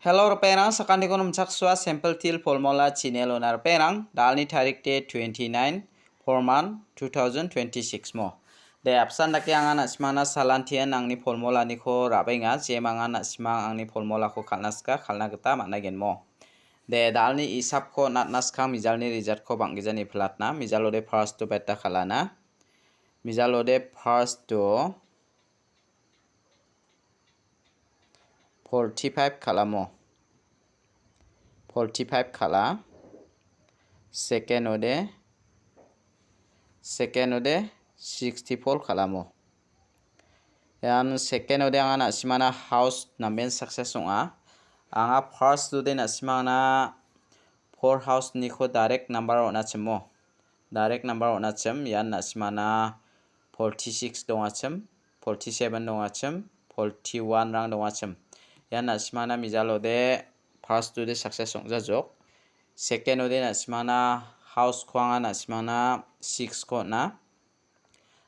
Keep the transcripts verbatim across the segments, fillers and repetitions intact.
Hello, ripengrang, sakantikon nimchaksoa Simple Teer Formula channel-ona ripengrang, da·alni tarik de twenty-nine, four month, two thousand twenty-six mo. De, apsan dake anga na·simangna salantian angni formulaniko ra·benga, jemangan na·simang angni formulako kal·na sika, kal·na gita man·agenmo. De, da·alni isapko natna skang mijalni resultko bang·gija nipilatna, mijalode first-o beta kal·ana. Mijalode first-o forty-five kal·amo. Forty-five kal·a. Second-ode, second-ode sixty-four kal·amo. Ian second-ode anga na·simana house namen success ong·a. Anga first-ode na·simana four house-niko direct number on·achimo. Direct number on·achim, ian na·simana forty-six dongachim, forty-seven dongachim, forty-one-rang dongachim. Ian na·simana mijalode first-ode success ong·jajok. Second-ode na·simana house-ko anga na·simana six-ko on·a.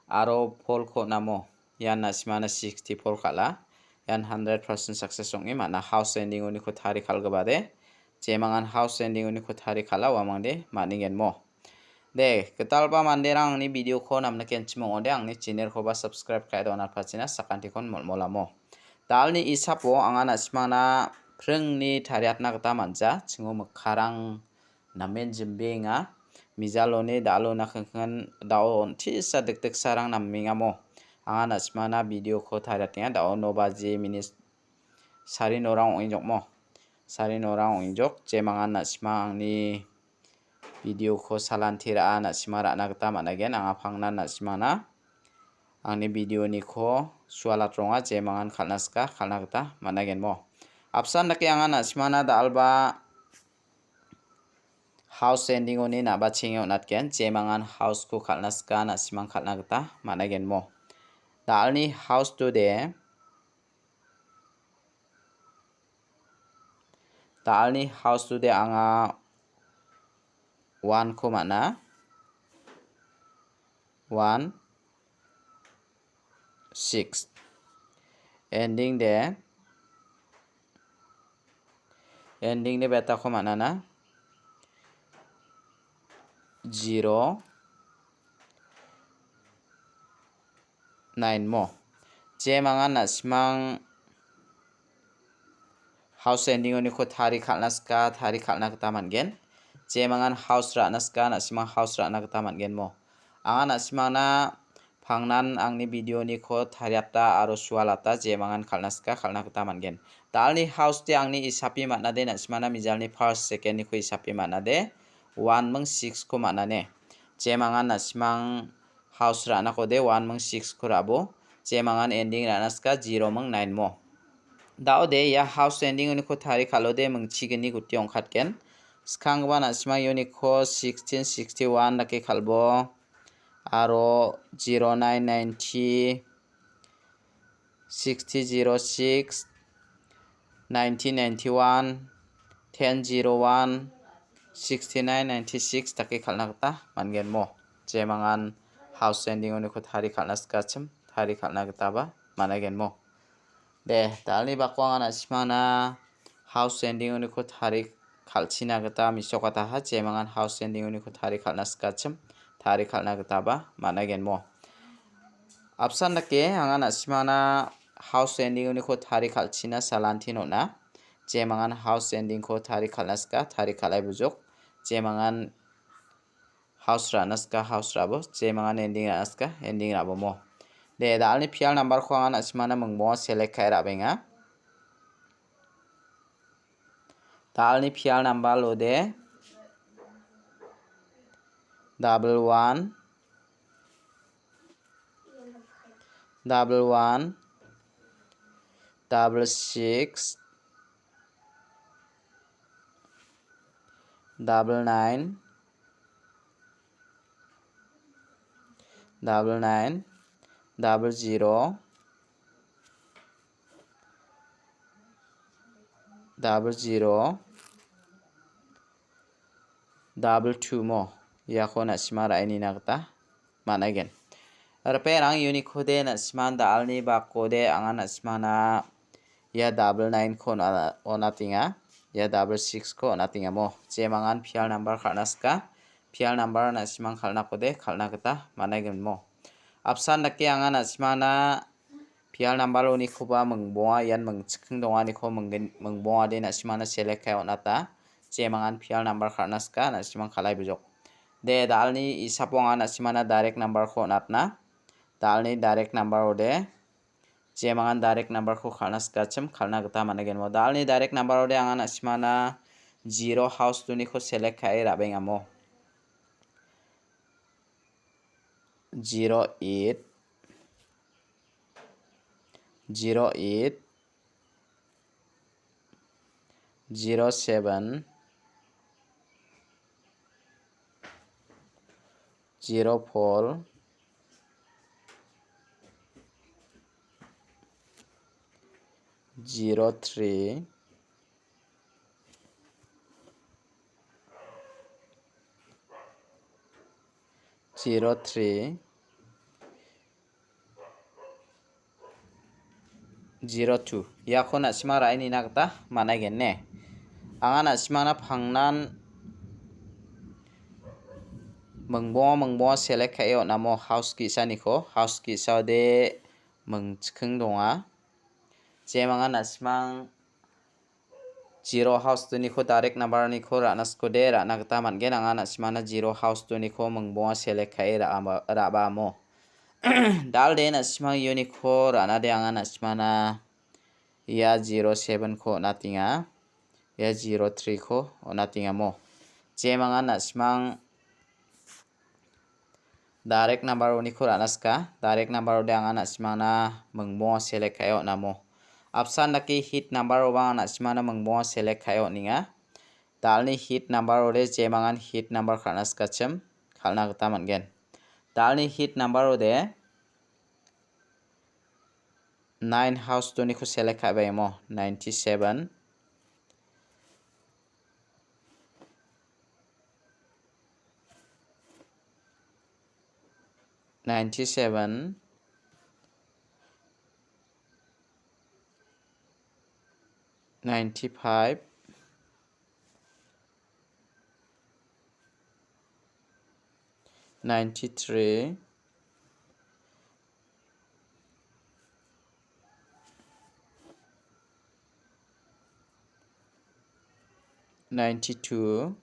Aro four-ko on·amo. Ian na·simana sixty-four kal·a. Ian hundred percent success ong·e man·a house ending-oniko tari kal·gipade. Jemangan house ending-oniko tari kal·a uamangde man·engenmo. De, gitalba manderang angni video-ko namnikenchim ong·ode, angni channel-koba subscribe ka·e donatpachina sakantikon molmolamo. Da·alni isapo anga na·simangna pringni tariatna gita man·ja, chingo mikkarang namen jimbenga. Mijaloni da·alona kingkingan da·o on·tisa dikdiksarang namengamo. Anga na·simangna video-ko tariatenga, da·o no baji minit sari norang ong·enjokmo. Sari norang ong·enjok, jemangan na·simang angni video-ko salanti ra·a, na·sima ra·na gita man·agen. Anga pangnan na·simangna angni video-niko sualatronga, jemangan kal·na sika, kal·na gita man·agenmo. Apsan dake anga na·simangna da·alba house ending-oni na·bachenge on·atgen, jemangan house-ko kal·na sika, na·simang kal·na gita man·agenmo. Da·alni house-tode Da·alni house-ode anga one-ko man·a. One, six. Ending de, ending de betako man·ana. Zero, nine mo. Jemangan na·simang house ending-oniko tari kal·na sika, tari kal·na gita man·gen. Jemangan house ra·na sika, na·simang house ra·na gita man·gen mo. Anga na·simangna pangnan angni video-niko tariata aro sualata jemangan kal·na sika, kal·na gita man·gen. Da·alni house-de angni isapi man·ade, na·simangna mijalni first, second-niko isapi man·ade, one ming six-ko man·ane. Jemangan na·simang house ra·nakode one ming six-ko ra·bo. Jemangan ending ra·na sika zero ming nine mo. Da·ode ia house ending-oniko tari kal·ode mingchigni guti ong·katgen. Skanggipa na·simang uniko sixteen sixty-one dake kal·bo. Aro zero nine ninety, sixty zero six, nineteen ninety-one, ten zero one, sixty nine ninety six dake kal·na gita man·gen mo. Jemangan house ending-oniko tari kal·na sikachim, tari kal·na gitaba man·agen mo. De, da·alni bako anga na·simangna house ending-oniko tari kal·china gita mesokataha, jemangan house ending-oniko tari kal·na sikachim, tari kal·na gitaba man·agen mo. Apsan dake anga na·simangna house ending-oniko tari kal·china salantin on·a. Jemangan house ending-ko tari kal·na sika, tari kal·ai bujok. Jemangan house ra·na sika, house ra·bo. Jemangan ending ra·na sika, ending ra·bo mo. De, da·alni pial number-ko anga na·simangna mingbongo select ka·e ra·benga. Da·alni pial number-ode double one, double one, double six, double nine, double nine, double zero, double zero, double two mo. Iako na·sima ra·e nina gita man·aigen. Ripengrang, unikode na·siman da·alni bakode anga na·simana Ia double nine-ko on·a-, on·atenga. Ia double six-ko on·atengamo. Jemangan pial number kal·na sika. Pial number na·simang kal·nakode kal·na gita man·aigenmo. Apsan dake anga na·simana pial number-onikoba mingbonga ian mingchiking donganiko minggen-, mingbongade na·simana select kae on·ata. Jemangan pial number kal·na sika na·simang kal·ai bijok. De, dalni isapo anga na·simana direct number-ko on·atna. Dalni direct number-ode. Jemangan direct number-ko kal·na sikachim kal·na gita man·agenmo. Dalni direct number-ode anga na·simana zero house-oniko select ka·e ra·bengamo. Zero eight, zero eight, zero seven, zero four, zero three, zero three, zero two. Iako na·sima ra·e nina gita man·aigen ne. Anga na·simana pangnan mingbonga mingbonga select ka·e on·amo house ge·saniko. House ge·saode mingchiking donga. Jemangan na·simang zero house-oniko direct number-oniko ra·na sikode ra·na gita man·gen. Anga na·simana zero house-oniko mingbonga select ka·e ra·ama-, ra·bamo. Dalde na·simang uniko ra·nade anga na·simana ia zero seven-ko on·atenga. Ia zero three-ko on·atengamo. Jemangan na·simang direct number-oniko ra·na sika. Direct number-ode anga na·simangna mingbonga select ka·e on·amo. Apsan dake hit number-oba anga na·simangna mingbonga select ka·e on·enga. Dalni hit number-ode jemangan hit number kal·na sikachim kal·na gita man·gen. Dalni hit number-ode nine house-oniko select ka·baimo. Ninety-seven, ninety-seven, ninety-five, ninety-three, ninety-two,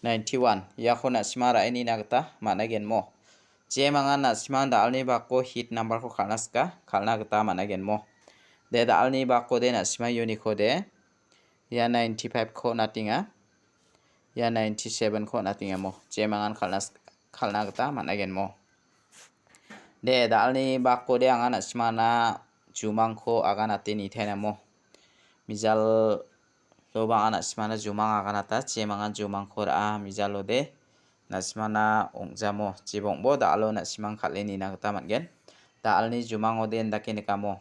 ninety-one. Iako na·sima ra·e nina gita man·a genmo. Jemangan na·simang da·alni bako hit number-ko kal·na sika, kal·na gita man·a genmo. De da·alni bako de na·sima uniko de. Ia ninety-five-ko on·atenga. Ia ninety-seven-ko on·atengamo. Jemangan kal·na, kal·na gita man·a genmo. De, da·alni bako de anga na·simana jumangko aganate nitaenamo. Mijal loba anga na·simana jumang aganata, jemangan jumangko ra·a, mijalo de na·simana ong·jamo. Jebongbo da·alo na·simang kal·e nina gita man·gen. Da·alni jumango de indake nikamo.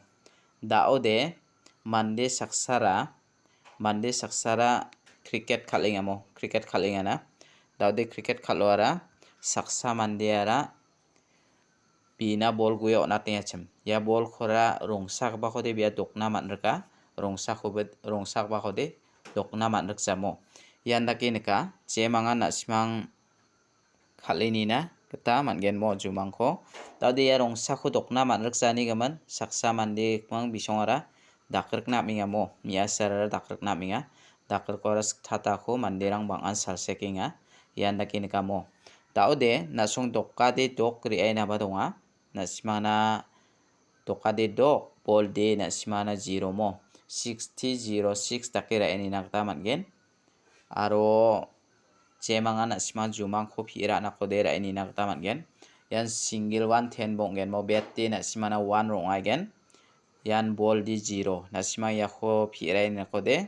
Da·o de mande saksara Mande saksara cricket kal·engamo, cricket kal·engana. Da·ode cricket kal·oara saksa mandeara bina bol gue on·atengachim. Ia bolkora rongsagipakode bia dokna man·rika, rongsakobe-, rongsagipakode dokna man·rikjamo. Ian dake nika, jemangan na·simang kal·e nina gita man·gen mo jumangko. Da·ode ia rongsako dokna man·rikjani gimin saksa mande gipin bisongara dakrikna am·enga mo. Me·asarara dakrikna am·enga. Dakrikoara siktatako manderang bang·an salsekenga. Ian dake nika mo. Da·ode na·song dokade dok re·ainaba donga. Na·simana dokade dok, bol de na·simana zero mo. Sixty zero six dake ra·e nina gita man·gen. Aro jemangan na·sima jumangko pi·e ra·anakode ra·e nina gita man·gen. Ian single one ten bo ong·gen. Mo bete na·simana one rong·aigen. Ian bol de zero. Na·sima iako pi·e ra·e ninakode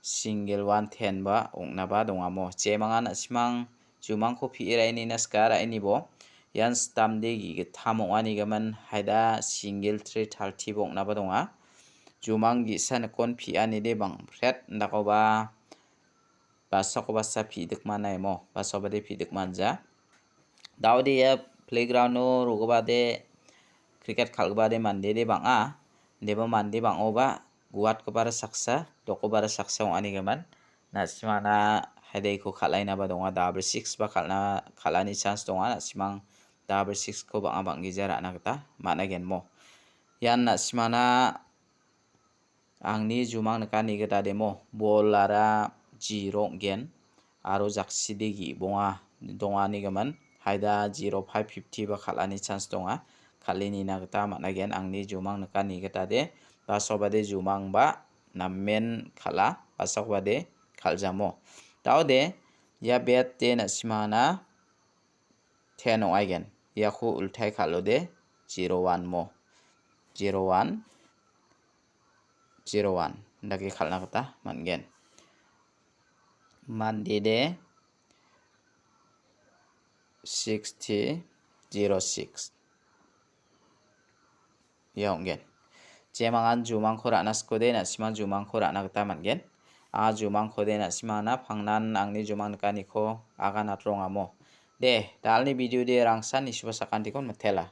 single one ten ba ong·naba dongamo. Jemangan na·simang jumangko pi·e ra·e nina sika ra·e nibo. Ian stamde ge·gittam ong·anigimin haida single three thirty bo ong·naba donga. Jumang ge·sa nikon pi·anide bang·pret indakoba basako basa pi·dikmanaimo, basakobade pi·dikmanja. Da·ode ia playground-o rogobade duplicate kal·gipade mande de bang·a. Indeba mande bang·oba guatgipara saksa, dokgipara saksa ong·anigimin. Na·simana haideko kal·ainaba donga, double six ba kal·na, kal·ani chance donga. Na·simang double six-ko bang·a bang·gija ra·na gita man·a genmo. Ian na·simana angni jumang nikani gita demo, bolara zero ong·gen aro jakside gibonga donganigimin. Haida zero five fifty ba kal·ani chance donga. Kal·e nina gita man·a gen angni jumang nikani gita de. Basokbade jumang ba namen kal·a, basokbade kal·jamo. Daode ia bet de na·simana ten ong·aigen. Iako ultai kal·ode zero one mo. Zero one, zero one. Indake kal·na gita man·gen. Mande de sixty zero six. Ia ong·gen. Jemangan jumangko ra·na sikode, na·simang jumangko ra·na gita man·gen. Anga jumangkode na·simangna pangnan angni jumang nikaniko agan atrongamo. De, dalni video de rangsan nisuba sakantikon mitela.